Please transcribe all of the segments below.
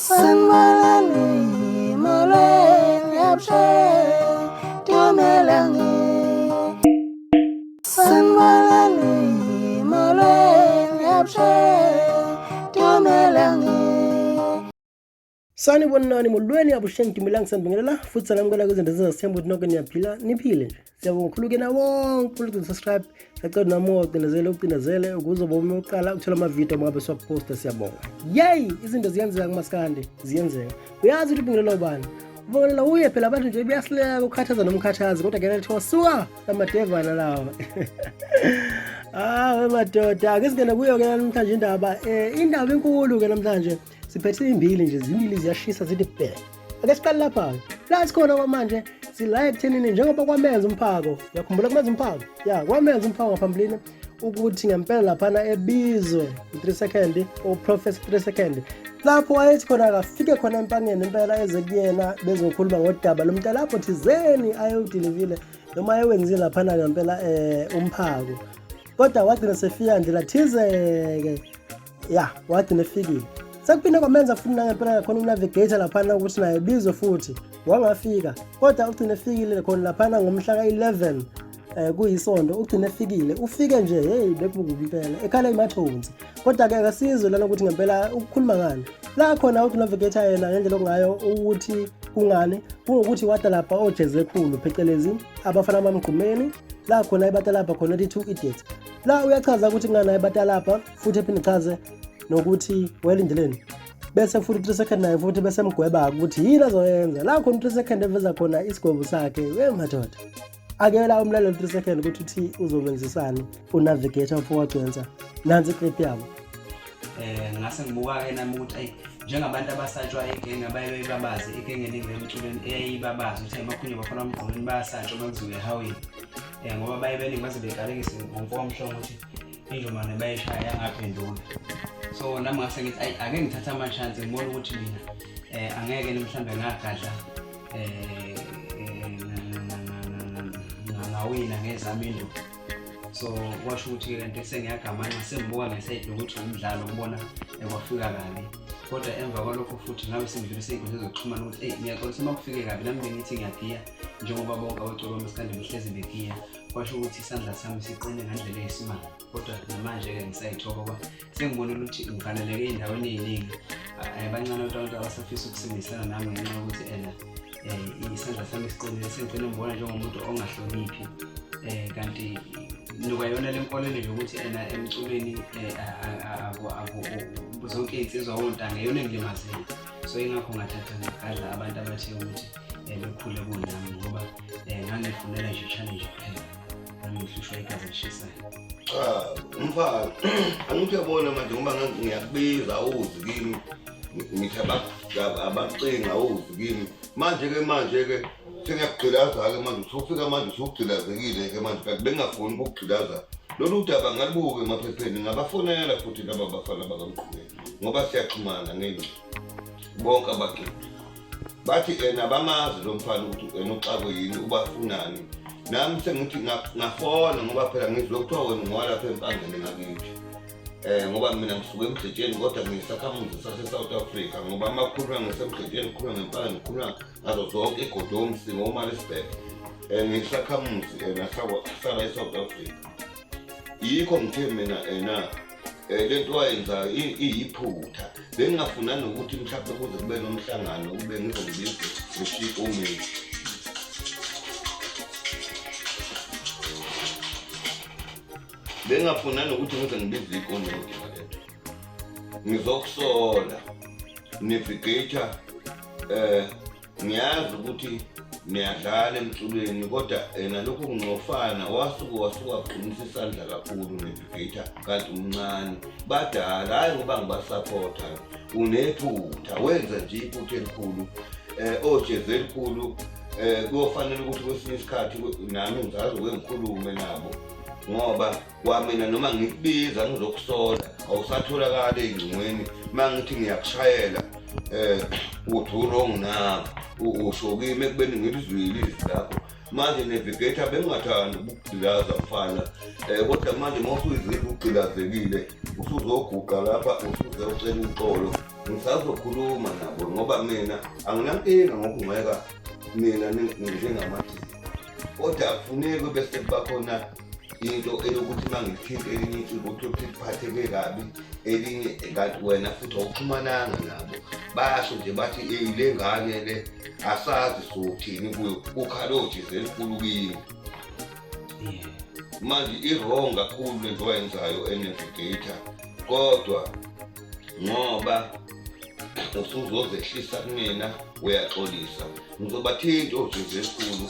Sanibonani, molweni, abusheni, dumelang. Sanibonani, molweni, abusheni, dumelang. Sanibonani, molweni, abusheni, dumelang, sanibingelela futhi sanamukela kwizinto ezizasithemba ukuthi nonke niyaphila, niphile nje. Siyabonga kakhulu kena wonke umuntu subscribe. Sacela nami ucinezele ucinezele ukuze ube uqala ukuthola amavidiyo uma ngabe siwaposta. Siyabonga. Yey, izinto ziyenzeka kumaskandi, ziyenzeka. Uyazi ukuthi ubingelela ubani? Ubingelela uye phela abantu nje buyasileka ukukhathaza nomkhathazi kodwa ke kuthiwa suka lamadevana lawa. Ah, we madoda, ake singene kuyo ke namhlanje indaba. Indaba enkulu ke namhlanje. Siphethe imbili nje, zimbili ziyashisa zithi bhe. Ake siqale lapha. La sikhona kwamanje sila ekuthenini njengoba kwamenza umphako. Uyakhumbula kumenza umphako? Ya, kwamenza umphako ngaphambilini ukuthi ngempela laphana ebizwe u-3 second, uProfessor 3 second. Lapho wayethi khona akafike khona empangeni impela eze kuyena bezokhuluma ngodaba lomntalapho thizeni ayewudilivile noma ayewenzile laphana ngempela umphako. Kodwa wagcina sefika ndlela thize-ke, ya, wagcina efikile. Sekuphinde kwamenza futhi nangempela khona unavigator laphana ukuthi naye bizwe futhi wangafika, kodwa ugcine efikile khona laphana ngomhla ka-11, kuyisonto. Ugcine efikile, ufike nje, hey, bekukubi impela, ekhala imathonsi. Kodwa ke akasizwe lana ukuthi ngempela ukukhuluma ngani la khona uthi navigator yena ngendlela okungayo ukuthi kungani kungukuthi wadalapha ojeze ekhulu, phecelezi abafana bamgqumeni, la khona ebatalapha khona ethi two idiots. La uyachaza ukuthi kungani ebatalapha, futhi ephinde chaze nokuthi wayelindeleni, bese futhi 3 second naye futhi bese mgweba ukuthi yini azoyenza la khona 3 second eveza khona isigwebo sakhe. We madoda, ake la umlaleli 3 second ukuthi uthi uzokwenzisani unavigator mfowagcwensa. Nansi iclip yabo. Ngase ngibuka ke nami ukuthi ayi, njengabantu abasatshwa igenge abaye beyibabaze igenge eningi emculweni eyayibabaza ukuthi emakhunye bafana emgqomeni bayasatshwa makuziwe ehawini, ngoba baye beningi baze beqalekise ngomfo wamhlongo ukuthi injomane bayishaya yangaphendula. So nami ngase ngithi ayi, ake ngithathe ama-chance ngibone ukuthi mina angeke mhlawumbe ngagadla ngawina ngezami induku. So kwasho ukuthi-ke lento sengiyagamanxa, sengibuka ngesayidi lokuthi umdlalo ngibona kwafika kabi. Kodwa emva kwalokho futhi ngabe sengidlulise iy'nkundla zokuxhumana ukuthi eyi, ngiyaxolisa uma kufike kabi, nami bengithi ngiyagiya njengoba bonke abaculi bamaskandi behlezi begiya. Kwasho ukuthi isandla sami siqine ngandlela eyisimanga, kodwa namanje-ke ngisayithoba ngoba sengibonile ukuthi ngivaleleke ey'ndaweni ey'ningi. Bancane abantu abasafisa ukusebenzisana nami ngenxa yokuthi ena isandla sami siqinile, sengigcine ngibona njengomuntu ongahloniphi, kanti nuka yona le nkolelo nje ukuthi ena emculweni zonke iy'nsizwa wontanga iyona engilimazile. So ingakho ngathatha ngagadla abantu abathe ukuthi bekhule kunami, ngoba ngangifunela nje challenge kuphela, ngangihlushwa igazi elishisayo. Cha mfana, angithi uyabona manje ngoba ngiyakubiza awuzi kimi, ngithi abacinga awuzi kimi. Manje-ke sengiyakugqilaza-ke manje, usufika manje usugqilazekile-ke manje, kanti bengingafuni ukukugqilaza. Lolu daba ngalibuke emaphepheni, ngabafonela futhi laba bafana bakamgqumeni ngoba siyaxhumana ngenxa bonke abaculi bathi ena bamazi lo mfana ukuthi ena uxakwe yini, ubafunani. Nami sengithi ngafona ngoba phela ngizwe kuthiwa wena ungowalapha empangeni ngakithi, ngoba mina ngisuke emdletsheni kodwa ngisakhamuzi sase-South Africa, ngoba uma kukhulunywa ngisemdletsheni kukhulunywa ngempangeni, kukhulunywa ngazo zonke igodomsi ngoMaritzburg. Ngisakhamuzi sala e-South Africa, yikho ngithe mina ena lento wayenzayo iyiphutha. Bengingafuna nokuthi mhlawumbe kuze kube nomhlangano kube ngizombiza ngishiye ikomiti. Bengingafuna nokuthi ngize ngibize ikomiti ngalento. Ngizokusola navigator, ngiyazi ukuthi niyadlala emculweni, kodwa yena lokhu kungcofana wasuke wasuka waqinisa isandla kakhulu navigator, kanti umncane, badala, hhayi ngoba ngibasaphotha. Unephutha, wenza nje iphutha elikhulu, ojezi elikhulu. Kuyofanele ukuthi kwesinye isikhathi nami ngizazi uke ngikhulume nabo, ngoba kwamina noma ngikubiza ngizokusola awusatholakali ey'ngcingweni. Uma ngithi ngiyakushayela uthi u-wrong nami, usho kimi ekubeni ngilizwile izwi lakho. Manje navigator, bengingathandi ukugqilaza mfana, kodwa manje uma usuyizile ugqilazekile, usuzoguqa lapha. uze ucela uxolo, ngisazokhuluma nabo ngoba mina anginankinga ngokungcweka mina njengamaciko, kodwa akufuneki bese kuba khona into eyokuthi uma ngithinta elinye iciko uthole ukuthi liphatheke kabi elinye, kanti wena futhi awuxhumananga nabo. Basho nje bathi eyi le ngane le asazi sothini kuyo, kukhala ojize elikhulu kimi. Manje i-wrong kakhulu lento oyenzayo enavigator, kodwa ngoba usuzozehlisa kumina uyaxolisa, ngizobathinta ojize elikhulu,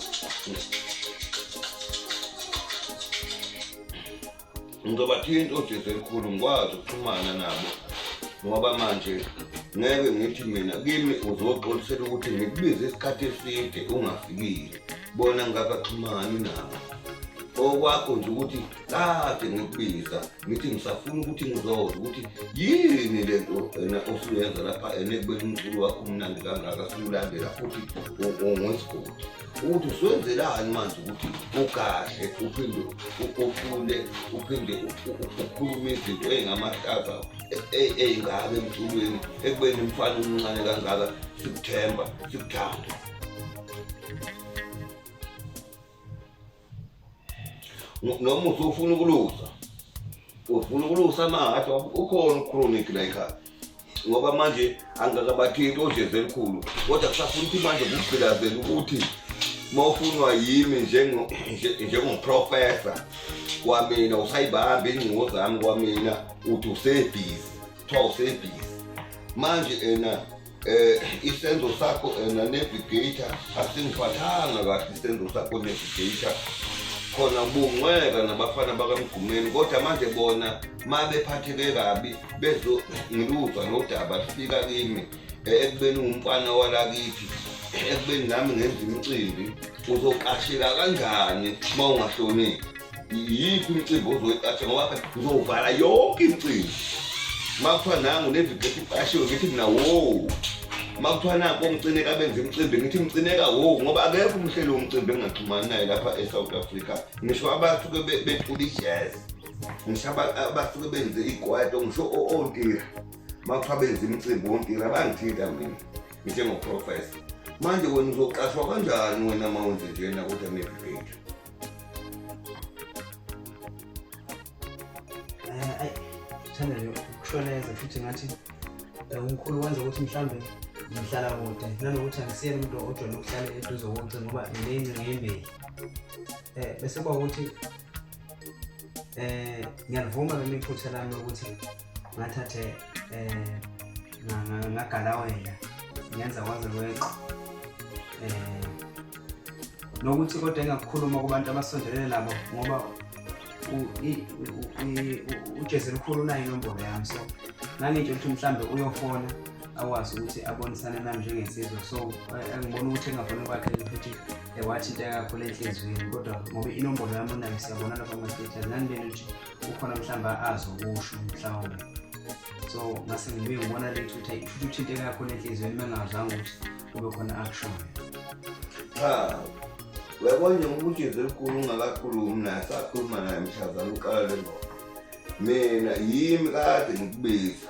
ngizobathinta ojize elikhulu ngikwazi ukuxhumana nabo, ngoba manje ngeke ngithi mina kimi uzoxolisela ukuthi ngikubize isikhathi eside ungafikile, bona ngakaxhumani nabo. Okwakho nje ukuthi kade ngikubiza ngithi ngisafuna ukuthi ngizozwa ukuthi yini lento ena osuyenza lapha ena ekubeni umculo wakho umnandi kangaka siwulandela futhi ungowesigodi, ukuthi usuyenzelani manje ukuthi ugahle uphinde ucule uphinde ukhulume izinto ey'ngamahlaza ey'ngaka emculweni ekubeni umfana omncane kangaka sikuthemba sikuthanda. Noma usufuna ukulusa, ufuna ukulusa amahhashi, ukhona uchronic la ekhaya, ngoba manje angakabathinti ojezi elikhulu, kodwa kusafuna ukuthi manje kugqilazele ukuthi uma ufunwa yimi njengoprofesa kwamina usayibamba ingcingo zami kwamina uthi usebhizi, kuthiwa usebhizi manje ena. Isenzo sakho ena navigator asingiphathanga kahle, isenzo sakho navigator khona ubungcweka nabafana bakaMgqumeni, kodwa manje bona mabephatheke kabi bezo ngiluzwa nodaba lufika kimi ekubeni umfana walakithi, ekubeni nami ngenza imicimbi, uzoqasheka kanjani uma ungahloniphi? Yiphi imicimbi ozoyiqasha? Ngoba phela ngizovala yonke imicimbi. Uma kuthiwa nangu navigator iqashiwe ngithi mina wo, uma kuthiwa nanku omcineka benza imicimbi ngithi mcineka wo, ngoba akekho umhleli womcimbi engingaxhumani naye lapha e-South Africa, ngisho abasuke becula i-jazz, ngisho abasuke benze ikwaito, ngisho ontira, uma kuthiwa benza imicimbi ontira bangithinta mina njengoprofesa. Manje wena uzoqashwa kanjani wena uma wenze njena kodwa navigator? Ayi, thanda nje ukushoneza futhi ngathi umkhulu wenza ukuthi mhlawumbe ngihlala kude, nanokuthi angisiyena umuntu ojwayele ukuhlala eduze kocingo ngoba nginey'ngcingo ey'mbili. Bese kuba ukuthi ngiyalivuma mina iphutha lami lokuthi ngathathe ngagalawela ngenza kwaze kweqa, nokuthi kodwa engakukhuluma kubantu abasondelene nabo, ngoba ujezi elikhulu unayo inombolo yami, so ngangitsho ukuthi mhlambe uyofona akwazi ukuthi abonisane nami njengensizwa. So ngibona ukuthi engafoni kwakhe futhi wathinteka kakhulu enhliziyweni, kodwa ngoba inombolo yami unayo siyabonana kwama-status, ngangibona ukuthi ukhona mhlawumbe azokusho mhlawumbe. So ngase ngibuye ngibona late ukuthi futhi uthinteka kakhulu enhliziyweni bengazange ukuthi kube khona akushoyo. Cha, uyabona nje ngoba ujezi elikhulu ungakakhulumi naye, sakhuluma naye mhlazana uqala le ngoma. Mina yimi kade ngikubiza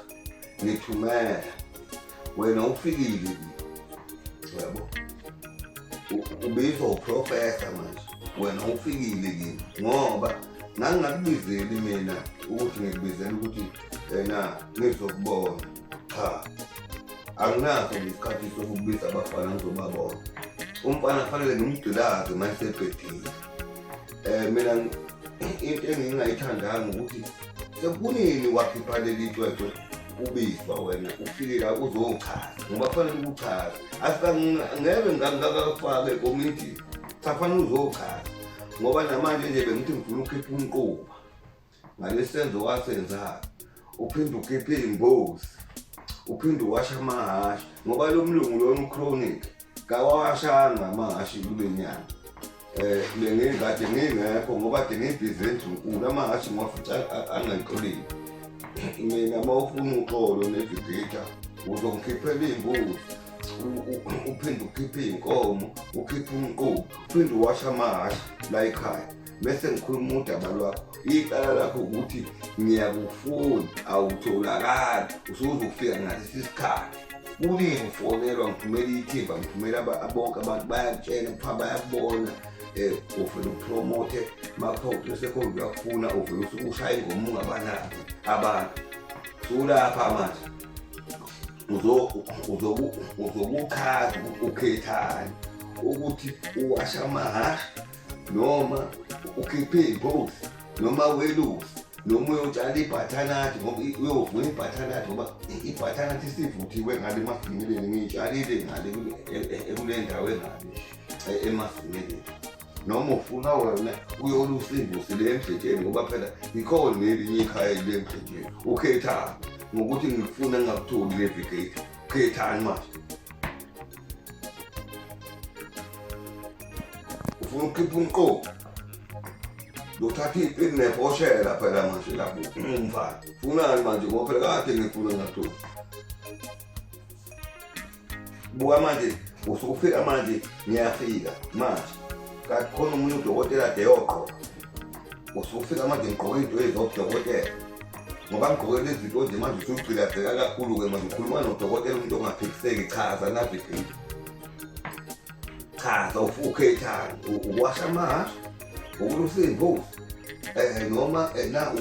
ngithumela, wena ufikile kimi, uyabo, ubizwa uprofesa manje, wena ufikile kimi, ngoba ngangingakubizeli mina ukuthi ngikubizela ukuthi ena ngizokubona. Cha, anginaso nje isikhathi sokubiza abafana ngizobabona. Umfana kufanele ngimgqilaze uma esebhedile. Mina into engingayithandanga ukuthi sekunini wakhipha leli cwecwe ubizwa wena ufike la uzochaza, ngoba kufanele ukuchaza, ngeke ngakafake ekomidini, kusafanele uzochaza, ngoba namanje nje bengithi ngifuna ukukhipha umquba ngalesenzo wasenzayo, uphinde ukhiphe iy'mbuzi, uphinde uwashe amahhashi, ngoba lo mlungu lona uchronic kawawashanga amahhashi kule nyanga. Bengingade ngingekho ngoba kade ngibhizi endlunkulu, amahhashi ngiwafica angayixolile. Mina uma ufuna uxolo navigator uzongikhiphela iy'mbuzi, uphinde ukhiphe iy'nkomo, ukhiphe umquba, uphinde uwashe amahhashi la ekhaya. Bese ngikhuluma udaba lwakho. Icala lakho ukuthi ngiyakufuna awutholakali, usuzofika ngalesi sikhathi. Kuningi ngifonelwa ngithumela ithimba, ngithumela bonke abantu bayakutshela kuthiwa bayakubona. Uvele upromote makuthiwa usekhona uyakufuna, uvele usuke ushaya ingoma ungabanaki abantu. Sulapha manje uzokuchaza ukhethani ukuthi uwasha amahhashi noma ukhiphe iy'mbuzi noma welusi noma uyotshala ibhathanathi, ngoba uyovuna ibhathanathi, ngoba ibhathanathi isivuthiwe ngale emavimeleni, ngiyitshalile ngale kule ndawo engale emavimeleni. Noma ufuna wena uyolusa imbuzi le emdletsheni, ngoba phela ikhona nelinye ikhaya le emdletsheni. Ukhethani ngokuthi ngikufuna ngingakutholi navigate? Ukhethani manje? Ufuna ukukhipha umqondo, lothatha iy'pini nebhoshela phela manje lapho umfana. Funani manje, ngoba phela kade ngifuna ngingakutholi. Buka manje usufika manje, ngiyafika manje kanti khona omunye udokotela ade yoqoka. Usufika manje ngigqoke into ezobudokotela, ngoba ngigqoke lezi zinto nje manje usugqilazeka kakhulu-ke manje. Ukhuluma nodokotela, umuntu ongaphikiseki. Chaza navigate, chaza ukhethani, ukuwasha amahhashi, ukulusa iy'mbuzi, noma na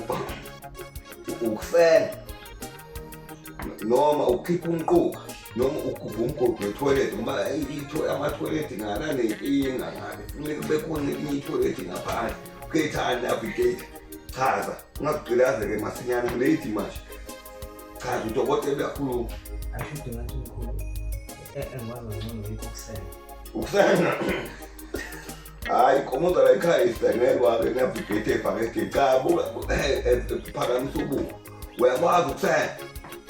ukusenga, noma ukukhipha umquba, noma ugubha umgodi wethoyilethi, ngoba amathoyilethi ngala nenkinga ngale, funeka kube khona elinye ithoyilethi ngaphandle. Ukhethani navigate? Chaza, ungakugqilaze-ke masinyane, ngileyithi manje. Chaza, udokotela uyakhuluma. Ashude ngathi mkhulu, engikwazi ngcono yikho ukusenga. Ukusenga? Hhayi, inkomo zala ekhaya isengelwa-ke navigate ebhakede. Cha, buka, phakamisa ubuko, uyakwazi ukusenga?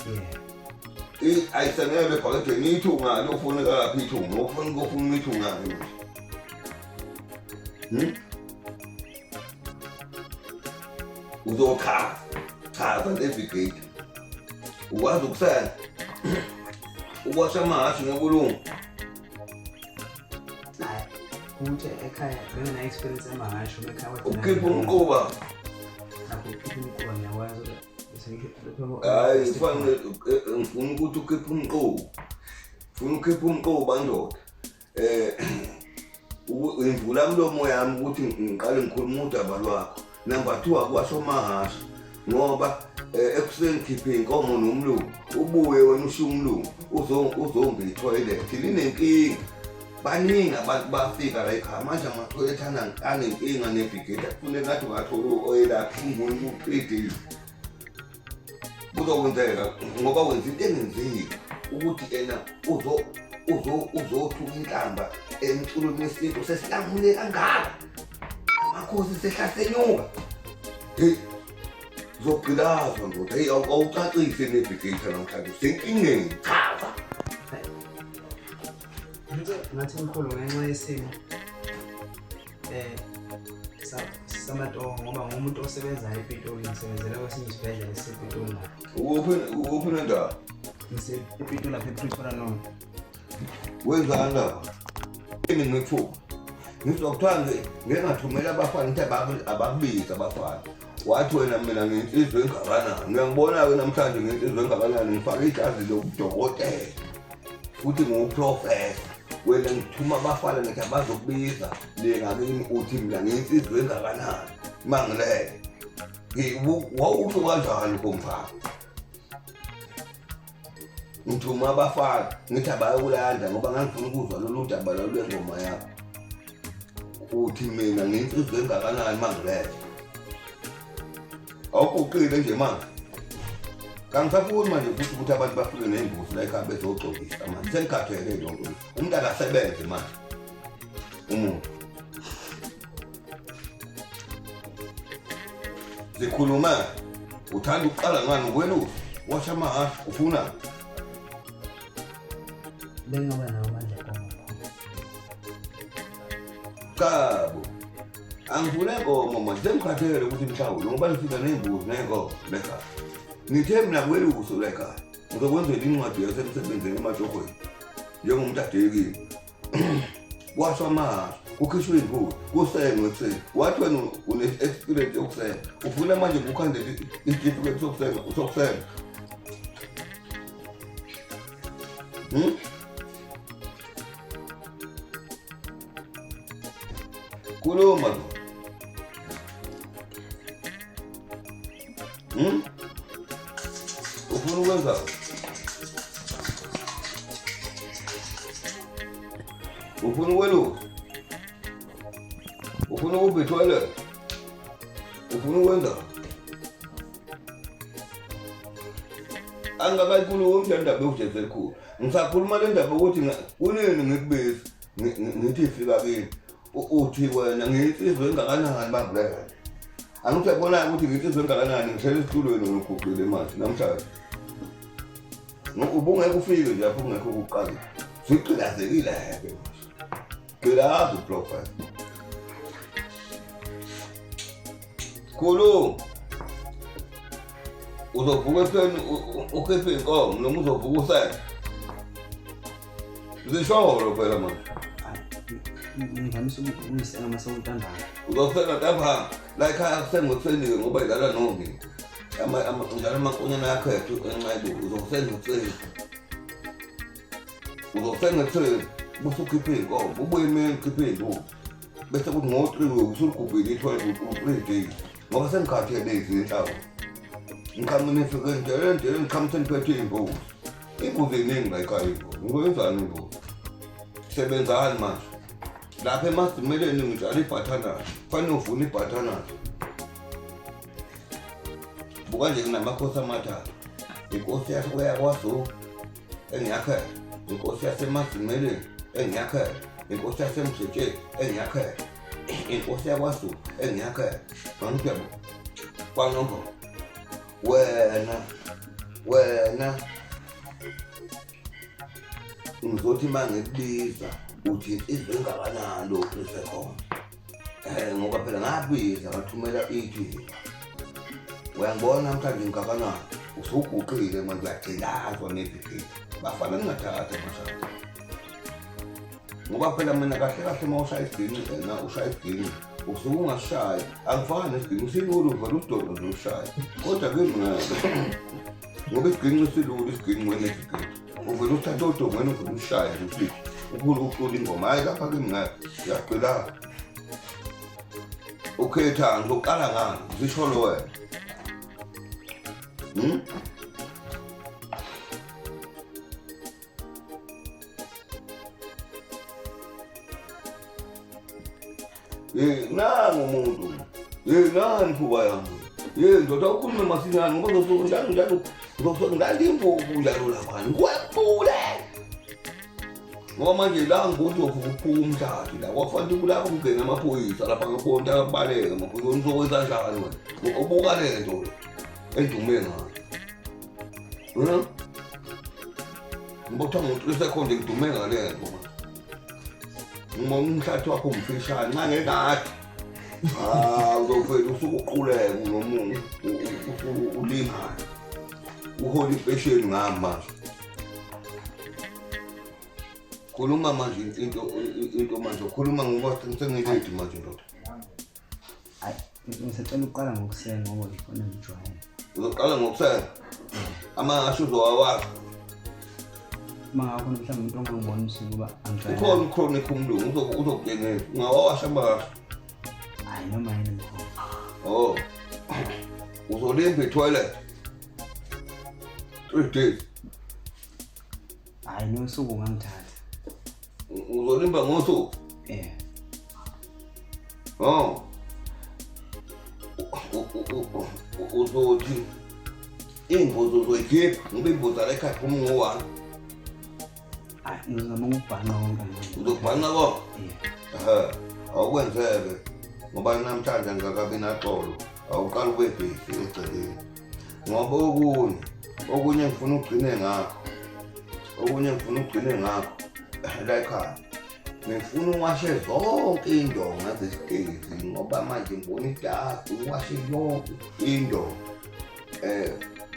Yeah. Ayisengelwe ebhakedeni ithunga lofuneka lapha, ithunga ufuna kofuna ithunga-ke manje. Uzochaza, chaza navigate, ukwazi ukusenga, ukwasha amahhashi ngokulunga? Hayi, ukuthi ekhaya bengena experience amahhashi ekhaya. Ukukhipha umquba? Nakho ukukhipha umquba ngiyakwazi, bese ngikhipha. Hayi, kufanele ngifuna ukuthi ukhiphe umquba, ngifuna ukhiphe umquba ndoda. Imvula mlomo yami ukuthi ngiqale ngikhuluma udaba lwakho. Number 2, akwasho amahhashi, ngoba ekuseni khiphe inkomo nomlungu, ubuye wena ushiye umlungu uzomba ithoyilethi linenkinga. Baningi abantu bafika la ekhaya manje, amathoyilethi anenkinga navigate, kufuneka ngathi ungathola oyelapha umuntu 3 days kuzokwenzeka, ngoba wenza into engenziwa ukuthi ena uzothuka inhlamba emculweni wesintu. Sesilamule kangaka, amakhosi sehlasenyuka, hey, uzogqilazwa ndoda. Hey, awucacise navigate, namhlanje usenkingeni, chaza. Ngathi mkhulu, ngenxa yesimo samatoho, ngoba ngumuntu osebenzayo ePitoli, ngisebenzela kwesinye isibhedlela esisePitoli lapha. Ukuphi nendawo? Ngise-ePitoli lapha ePretoria North. Wenzani lapha? Kimi ngithuka ngizwa kuthiwa ngike ngathumela abafana, ngithi abakubize abafana, wathi wena mina nginsizwa engakanani. Uyangibona-ke namhlanje nginsizwa engakanani, ngifake ijazi lobudokotela futhi ngiwuprofesa. Wena ngithuma abafana ngithi abazokubiza le ngakini, uthi mina nginsizwa engakanani mangilele. Wawusho kanjani komfana? Ngithuma abafana ngithi abayokulanda, ngoba ngangifuna ukuzwa lolu daba lwengoma yakho. Uthi mina nginsizwa engakanani mangilele. Awuguqile nje manje, kangisafuni manje futhi ukuthi abantu bafike ney'mbuzi la ekhaya bezogcokisa manje. Sengikhathele leyo nto. Umuntu akasebenze manje umuntu. Zikhuluma, uthanda ukuqala ngani? Ukwelusa, washa amahhashi, ufuna? Bengingaba nawo amandla nkomo mkhulu. Chabo, angifune nkomo manje, sengikhathele ukuthi ngihlawule ngoba ngifika ney'mbuzi ney'nkomo lekhaya. Ngithe mina kweluso la ekhaya, ngizokwenzela incwadi yasemsebenzini ematohweni njengomuntu adekile. Washo amahhashi. Kukhishwe imbuzi, kusengwe ekuseni. Wathi wena une-experience yokusenga. Ufuna manje ngikukhandele isitifiketi sokusenga, sokusenga. Hmm? Khuluma lo. Hmm? Ufuna ukwenza? Ufuna ukweluka? Ufuna ukuba itoilet? Ufuna ukwenza? Angakayikhulumi le ndaba yokujeza elikhulu. Ngisakhuluma le ndaba yokuthi kunini ngikubiza ngithi fika kini. Uthi wena ngiyinsizwa engakanani bangulele. Angithi uyabona ukuthi ngiyinsizwa engakanani ngihlele esitulweni ngiguqile manje namhlanje. Ubungeke ufike nje lapho ungekho ukuqala. Sigqilazekile-ke manje. Gqilaza uprofile. Khuluma. Uzovuka ekuseni ukhiphe iy'nkomo noma uzovuka usele. Zisholo phela manje. Ngivamise ukuyisenga uma sekuntambama. Uzosenga ntambama. La ekhaya kusengwa ekuseni-ke ngoba idlala nongi. Njalo amankonyane ayakhetha enxebo uzosenga ekuseni. Uzosenga ekuseni bese ukhiphe iy'nkomo ubuye emini ukhiphe iy'mbuzi. Bese kuthi ngo-three usuligubhile ithoyilethi u-three days. Ngoba sengikhathele izinhlamvu. Ngiqhamuka nifike nje nje ngiqhamuka seniphethe iy'mbuzi. Imbuzi iningi la ekhaya imbuzi. Ngizoyenzani imbuzi? Sebenzani manje? Lapha emasimeleni ngitshala ibhathanasi. Kufanele uvune ibhathanasi. Buka nje kunamakhosi amathathu. Inkosi yakwaZulu engiyakhela, inkosi yaseMazimeleni engiyakhela, inkosi yaseMdletsheni engiyakhela, inkosi yakwaZulu engiyakhela. Angithi yabo kwaNongoma. Wena wena ngizothi uma ngikubiza uthi insizwa engakanani lo khona. Ngoba phela ngabiza ngathumela ithimba. Uyangibona namhlanje ngingakanani? Usuguqile manje uyagqilazwa ngezigidi. Bafana ningathatha mashaka. Ngoba phela mina kahle kahle uma ushaya isiginci wena ushaya isiginci usuke ungasishayi. Angifani nesiginci silula uvele usidonse nje usishaye. Kodwa ke mina ngoba isiginci silula isiginci wena isiginci. Uvele usithathe odongweni uvele usishaye nje usithi ukhulu ucula ingoma. Hhayi lapha kimi ngeke uyagqilaza. Ukhetha ngizoqala ngani? Zisholo wena. Hmm? Hey, nangu umuntu. Hey, nani phuba yami. Hey, ndoda ukhulume masinyane ngoba ngizosuka njalo njalo ngizosuka ngilanda imvubu njalo lapha. Ngikwebule. Ngoba manje la ngikuthi uvuka umhlathi la kwafanele kulapho kungena amaphoyisa lapha ngakhona akabaleka amaphoyisa uzokwenza njani wena? Ubuka le nto le edume ngayo. Hmm? Ngoba kuthiwa ngo-three seconds ngidume ngale nto manje. Uma umhlathi wakho umfishane nxa ngengadi. Ah, uzovela usuke uquleke noma usuke ulingane. Uhola impesheni ngami manje. Khuluma manje into into manje khuluma ngoba sengiledi manje ndoda. Hayi, ngisacela ukuqala ngokusenga ngoba ngifuna ngijwayele. Uzoqala ngokusenga? Amahhashi uzowawazi. Uma ngakhona mhlawumbe umuntu ongangibonisi ngoba angijwayele. Ukhona uChronic umlungu uzokutshengisa. Ungawawasha amahhashi. Hayi noma yini mkhulu. Oh. Uzolimba i-toilet. 3 days. Hayi nosuku ungangithatha. Uzolimba ngosuku? Eh. Oh. Uzothi imbuzi uzoyikhipha ngoba imbuzi ala ekhaya phuma ngo-one. Hayi ngizama ukubhanqa konke manje. Uzokubhanqa konke? Yeah. Ehhe. Awukwenzeke ngoba namhlanje angikakabi naxolo. Awuqala ube busy egcekeni. Ngoba okunye okunye ngifuna ugcine ngakho. Okunye ngifuna ugcine ngakho la ekhaya. Ngifuna uwashe zonke iy'ndonga zesitezi ngoba manje ngibona itasi uwashe yonke indonga.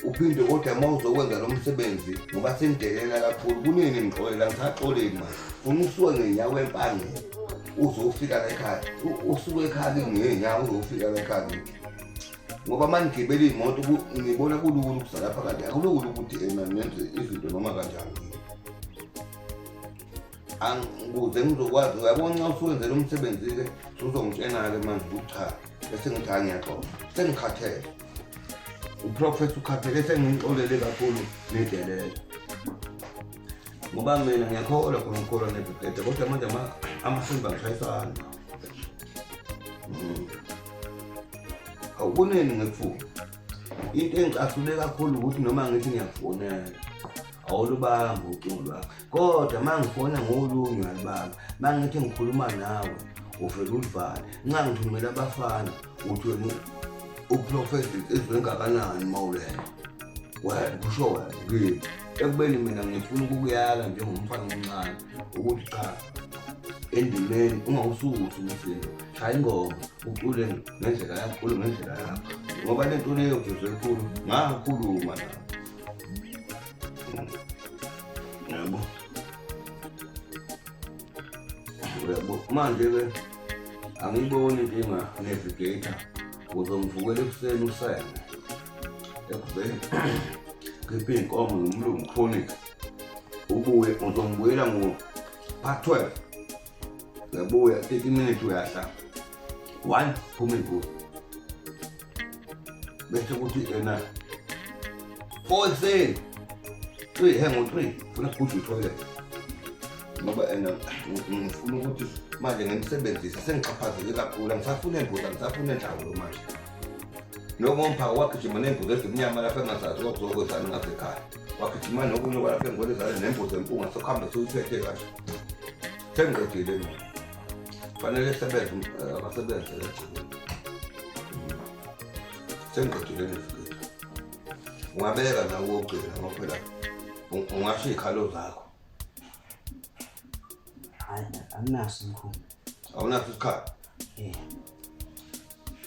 Uphinde kodwa uma uzokwenza lo msebenzi ngoba senidelela kakhulu kunini ngixolela ngisaxoleli manje. Funa usuke ngenyawo empangeni uzofika la ekhaya. Usuke ekhaya kimi ngezinyawo uzofika la ekhaya kimi. Ngoba uma nigibela iy'moto ngibona kulula ukuzala phakathi akulula ukuthi ena nenze izinto noma kanjani. Ukuze ngizokwazi uyabona nxa usuwenzela umsebenzi-ke usuzongitshena-ke manje ukuthi cha bese ngithi hhayi ngiyaxoxa sengikhathele uprofesa ukhathele sengimxolele kakhulu nedelela ngoba mina ngiyakholwa khona ukukholwa nebhebhede kodwa manje amasimba ngishayisana awuboneni ngekufuna into engicasule kakhulu ukuthi noma ngithi ngiyakufonela awulubambi ucingo lwakho kodwa uma ngifona ngolunye alibamba uma ngithi ngikhuluma nawe uvele ulivale nxa ngithumela abafana uthi wena uprofesa insizwa engakanani uma ulele wena kusho wena kimi ekubeni mina ngifuna ukukuyala njengomfana omncane ukuthi cha endimeni ungawususi umsindo shaya ingoma ucule ngendlela yakho ucule ngendlela yakho ngoba le nto leyo jesu elikhulu ngakhuluma nawe yabo uyabo manje-ke angiyiboni inkinga navigator uzongivukela ekuseni usene ekuveni khiphe iy'nkomo nomlungu chronic ubuye uzongibuyela ngo-part 12 uyabuya 30 minutes uyahla one phuma imbuzi bese kuthi ena 4 ekuseni 3 he ngo-3 funa kugujwa ithoyilet ngoba ena ngifuna ukuthi manje ngimsebenzise sengixhaphazeke kakhulu angisafuni embuzi angisafuni enhlawulo manje nokungomphako wagijima nembuzi ezimnyama lapha engazazi kwakuzokwenzani ngasekhaya wagijima nokunye kwalapha engwelezane nembuzi empunga sokuhambe suyiphethe kanje sengiqedile mina fanele sebenze akasebenze egcikeni sengiqedile nesiketi ungabeka nawe wokugcina ngoba phela ungasho iy'khalo zakho. Hayi anginaso mkhulu. Awunaso isikhathi? Eh.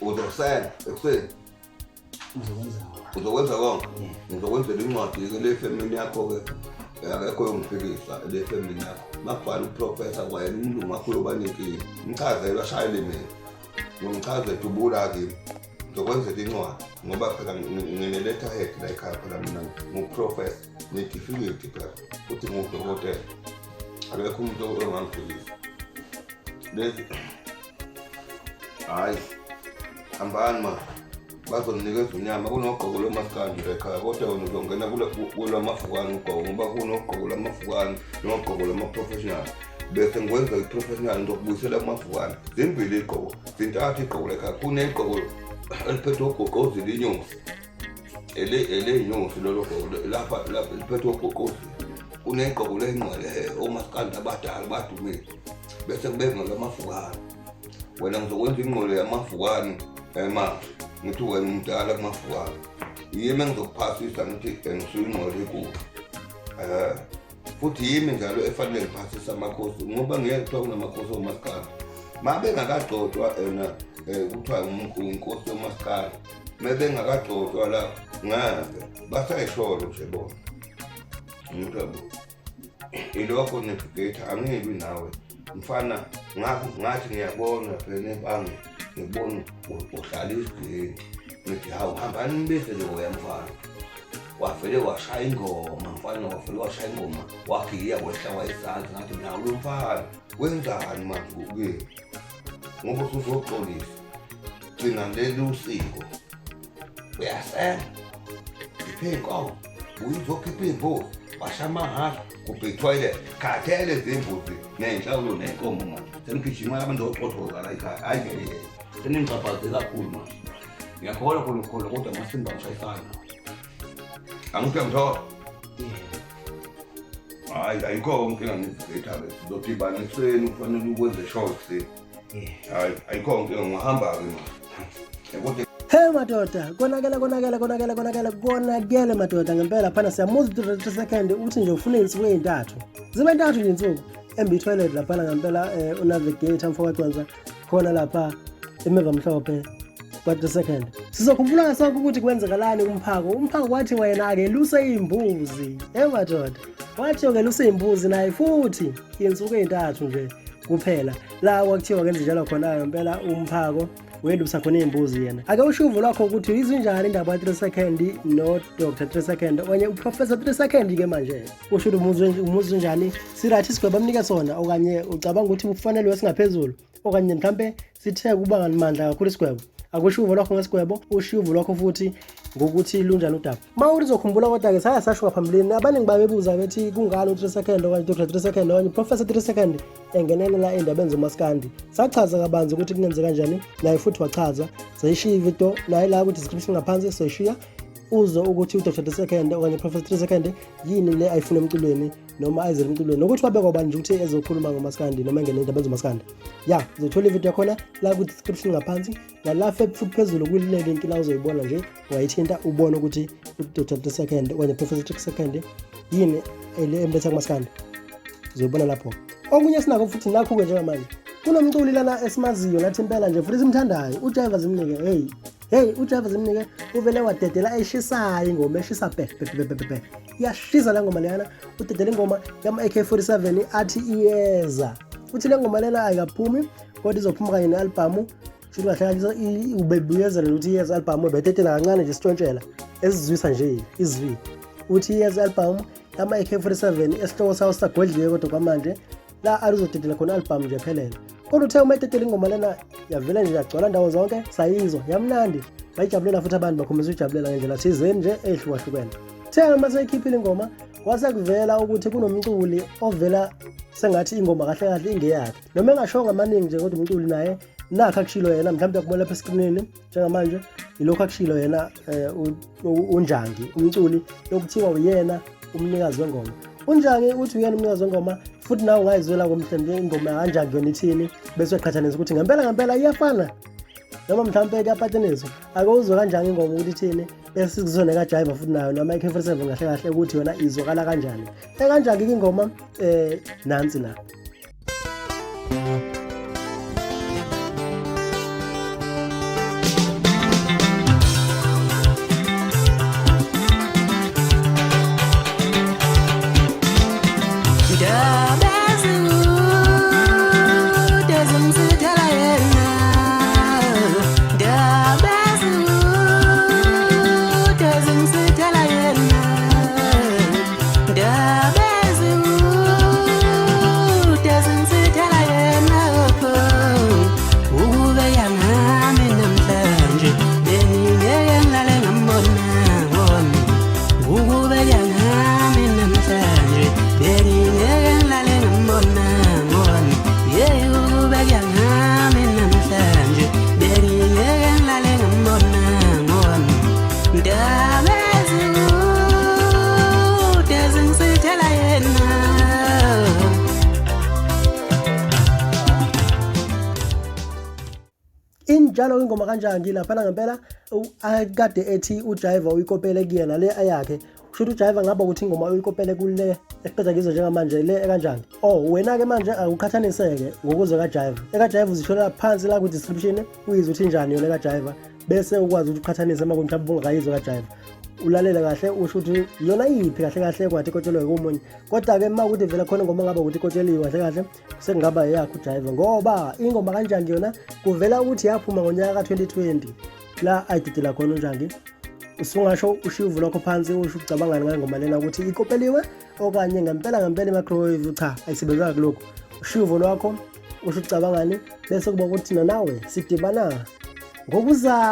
Uzosela ekuseni? Ngizokwenza. Uzokwenza konke? Ngizokwenzela incwadi-ke le femini yakho-ke akekho yongiphikisa le femini yakho. Makubhala uprofesa kwayena umlungu wakho uyoba nenkinga. Mchazele ashayele mina. Ngomchaze dubula kimi. Ngizokwenzela incwadi ngoba phela ngine-letterhead la ekhaya phela mina ngu-professor netifiketi phela futhi ngiwudokotela. Akekho umuntu ongangiphikisa. Lezi hhayi hambani ma bazoninikeza unyama kunogqoko lomasikandi la ekhaya kodwa wena uzongena kulamafukane ugqoko ngoba kunogqoko lamafukane nogqoko lama-professional bese ngikwenza i-professional ngizokubuyisela kumafukane zimbili iy'gqoko zintathu igqoko la ekhaya kunegqoko eliphethe ugoqozile inyosi eleyinyosi lolo gqoko lapha liphethe ugoqozile kunegqoko lengqwele omasikandi abadala badumile bese kube ngalamafukane wena ngizokwenza ingqolo yamafukane manje ngithi wena umdala kumafukane yimi engizokuphasisa ngithi ngisuke ingqolo enkulu um futhi yimi njalo efanele ngiphasise amakhosi ngoba ngeke kuthiwa kunamakhosi omasikandi ma bengakagcotshwa ena um kuthiwa inkosi yomasikandi ma bengakagcotshwa la ngeke basayisholo nje bona umuntu yabo Ilokho navigator angilwi nawe mfana ngathi ngiyabona phela ebhange ngibona uhlala isigeni ngithi hawu hambani nibize loya mfana wavele washaya ingoma mfana wavele washaya ingoma wagiya wehla wayezansi ngathi mina lo mfana wenzani manje kuye ngoba usuzoxolisa gcina leli usiko uyasenga khiphe iy'nkomo buye uzokhipha iy'mbuzi washa amahhashi kubhe ithoyilet khathele zimbuzi ney'nhlawulo ney'nkomo manje senigijima abantu oxothoza la ekhaya hhayi ngeke seningixhaphaze kakhulu manje ngiyakholwa khona ukukholwa kodwa amasimba ngishayisana angithi uyangithola hhayi ayikho inkinga ngizitha-ke sizodibana ekuseni kufanele ukwenze sure ekuseni hhayi ayikho inkinga ngihamba-ke manje kodwa Hey madoda, konakele konakele konakele konakele konakele madoda ngempela phana siyamuzwa u-30 second uthi nje ufuna iy'nsuku ey'ntathu. Zibe ntathu nje insuku. Embi toilet laphana ngempela unavigator mfowethu khona lapha emeva mhlophe. Kwa-3 second. Sizokhumbula sonke ukuthi kwenzekalani kuMphako. UMphako kwathi wena akeluse iy'mbuzi. Emadoda. Wathi akeluse iy'mbuzi naye futhi iy'nsuku ey'ntathu nje kuphela. La kwakuthiwa kenze njalo khona ngempela uMphako welusa khona iy'mbuzi yena. Ake usho uvo lwakho ukuthi izinjani indaba ka-3 second no Dr 3 second okanye uProfessor 3 second ke manje. Usho ukuthi umuzwa unjani? Si-right isigwebo amnike sona okanye ucabanga ukuthi kufanele wesingaphezulu okanye mhlampe sithe kuba ngamandla kakhulu isigwebo. Akusho uvo lwakho ngesigwebo, ushiye uvo lwakho futhi ngokuthi lunjani udaba. Uma uzokhumbula kodwa-ke saya sasho ngaphambilini, abaningi babebuza bethi kungani u-3 second okanye Dr 3 second okanye Professor 3 second engenelela ey'ndabeni zomaskandi. Sachaza kabanzi ukuthi kungenze kanjani, naye futhi wachaza. Sayishiya ividiyo naye la ku-description ngaphansi soyishiya uzwe ukuthi u-Dr 3 second okanye Professor 3 second yini le ayifuna emculweni noma ayizele emculweni, nokuthi wabekwa bani nje ukuthi ezokhuluma ngomaskandi noma engene endabeni zomaskandi. Ya, uzothola ividiyo yakhona la ku-description ngaphansi nala futhi phezulu kule link la uzoyibona nje, ungayithinta ubone ukuthi u-Dr 3 second okanye Professor 3 second yini emletha kumaskandi, uzoyibona lapho. Okunye esinako futhi nakho-ke njengamanje kunomculi lana esimaziyo nathi impela nje futhi simthandayo, uJaiva Zimnike. Hey hey, uJaiva Zimnike uvele wadedela eshisayo ingoma eshisa pe pe pe pe pe, iyashisa la ngoma leyana. Udedela ingoma yama-AK47 athi iyeza, futhi le ngoma lena ayikaphumi kodwa izophuma kanye ne-albhamu. Shuthi kahle kahle ubebuyezela ukuthi iyeza albhamu, ebededela kancane nje sitshontshela esizwisa nje izwi, uthi iyeza albhamu yama-AK47 esihloko sawo sisagodliwe kodwa kwamanje la alizodedela khona albhamu nje phelele. Kodwa uthe uma ededela ingoma lena yavela nje yagcwala ndawo zonke, sayizwa yamnandi, bayijabulela futhi abantu bakhombisa ukujabulela ngendlela thizeni nje ey'hlukahlukene. Uthe uma seyikhiphile ingoma kwase kuvela ukuthi kunomculi ovela sengathi ingoma kahle kahle ingeyakhe, noma engashongo amaningi nje, kodwa umculi naye nakho akushilo yena, mhlawumbe uyakubona lapha eskrinini njengamanje, yilokhu akushilo yena uNjangi, umculi okuthiwa uyena umnikazi wengoma. UNjangi uthi uyena umnikazi wengoma, futhi nawe ungayizwela mhlawumbe ingoma kaNjangi yona ithini, bese uyaqhathanisa ukuthi ngempela ngempela iyafana noma mhlawumbe kuyapataniswa. Ake uzwe kanjani ingoma ukuthi ithini, bese sikuzwe nekaJaiva futhi nayo noma i-K47 kahle kahle ukuthi yona izwakala kanjani. Ekanjani ke ingoma nansi la. Injalo ingoma kanjani laphana ngempela akade ethi uJaiva uyikopele kuyena le ayakhe. Kusho ukuthi uJaiva ngaba ukuthi ingoma uyikopele kule esiqeda ngizwe njengamanje le ekanjani. Oh wena ke manje akuqhathaniseke ngokuzwe kaJaiva. EkaJaiva uzithola phansi la ku description uyizwe ukuthi injani yona ekaJaiva, bese ukwazi ukuthi uqhathanise uma mhlawumbe ungakayizwa kaJaiva. Ulalele kahle usho ukuthi yona iyiphi kahle kahle kwathi ikotshelwe komunye. Kodwa ke uma ukuthi vele khona ingoma ngaba ukuthi ikotsheliwe kahle kahle sekungaba eyakhe uJaiva, ngoba ingoma kanjani yona kuvela ukuthi yaphuma ngonyaka ka-2020 la ayididela khona uNjangi. Usungasho ushiye uvo lwakho phansi usho ucabangani ngale ngoma lena ukuthi ikopeliwe okanye ngempela ngempela i-microwave cha ayisebenzanga kulokhu. Ushiye uvo lwakho usho ucabangani, bese kuba ukuthi thina nawe sidibana ngokuzayo.